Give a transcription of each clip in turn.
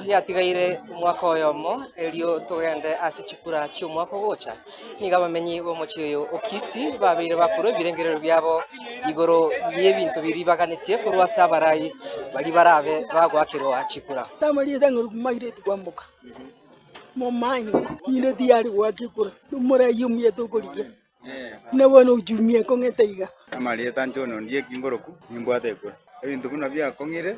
Yatigaire omwaka oyomo erio togende ase chikura chi'omwaka ogocha. Nigo abamenyi b'omochie oyo o Kisii babeire bakorua ebirengererio biabo igoro y'ebinto biria baganetie korwa ase abarai baria barabe bagoakerwa chikura. Amarieta ng'oruku maireti kwamboka momanyi ninde tiyari goaka ekura omorai omuya tokorigia buna bono uchumi ekong'ete iga. Amarieta inche one ondieki ngoroku, nimbwate ekura. Ebinto buna biakong'ire,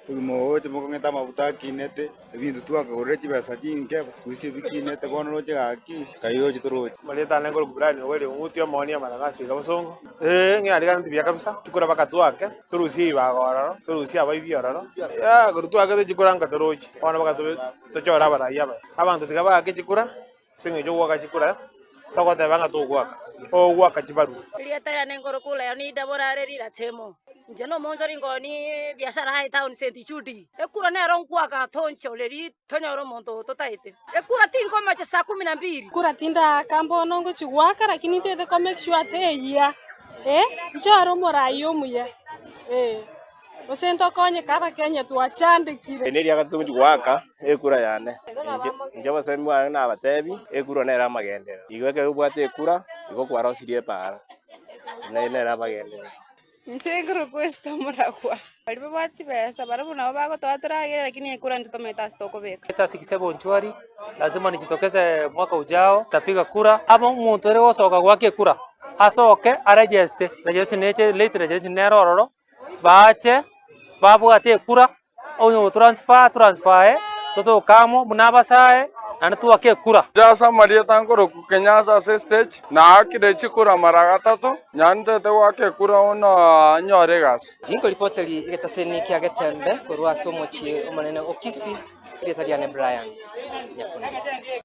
obogima obo gocha bokong'ete amabuta akinete, ebinto twakagorire chibesa chinke siku hizi ebikinete bono roche gaki, kai roche toroche. Amarieta ane ngoroku Brian Oweri Ong'uti omoonia amananasi iga bosongo. Ee, ng'e aria gante buya kabisa, chikura baka twake, torusie ribaga ororo, torusie abaibi ororo. Yaa, korwa twakete chikura nka toroche, bono baka tobe tochore abarai abaya. Abanto tiga baake chikura, Ase engencho ogoaka chikura, togoteba ng'a togoaka, ogoaka chibarua. Erieta riane nkorokwa Leonida Borare Riratemo. Inche nomonchori nkoonia ebiasara aye town St. Jude. Ekura nero nkoaka tonchoreri tonyore omonto oo totaete. Ekura tinkomocha saa kumi na mbili. Kura tindaaka mbono ngochia goaka lakini ntete ko make sure teyia eh, nchore omorai omuya eh. Gose ntokonyeke Abakenya twachandekire. Eri neria gatato ngochia goaka ekura yane. Inche obosemi bwane nabatebi, ekura nere amagenderero. Igo ekero obwate ekura, igo kwarosirie epaara. Nere nere amagenderero. Inche nkorokwa Esther Omoragwa. Baria babwate chibesa barabwo nabo bagotoa toragere lakini ekura intwe tomaete ase tokobeka. Ase Kisii Bonchwari, lazima nijitokeze mwaka ujao, nitapiga kura, aba omonto ore gosoka goaka ekura, asoke aregeste, registration neche late registration nere ororo. Baache babwate ekura, onye ogotransfer atransfae, totoke amo buna abasae, naende twake ekura. Inche ase amarieta nkorokwa Kenyatta ase estage, naakire chikura mara gatato, nyanchete goaka ekura bono nyore egasi. Ninkoripoteri egetaseni kia Getembe korwa ase omochie omonene o Kisii, erieta riane Brian Nyakundi.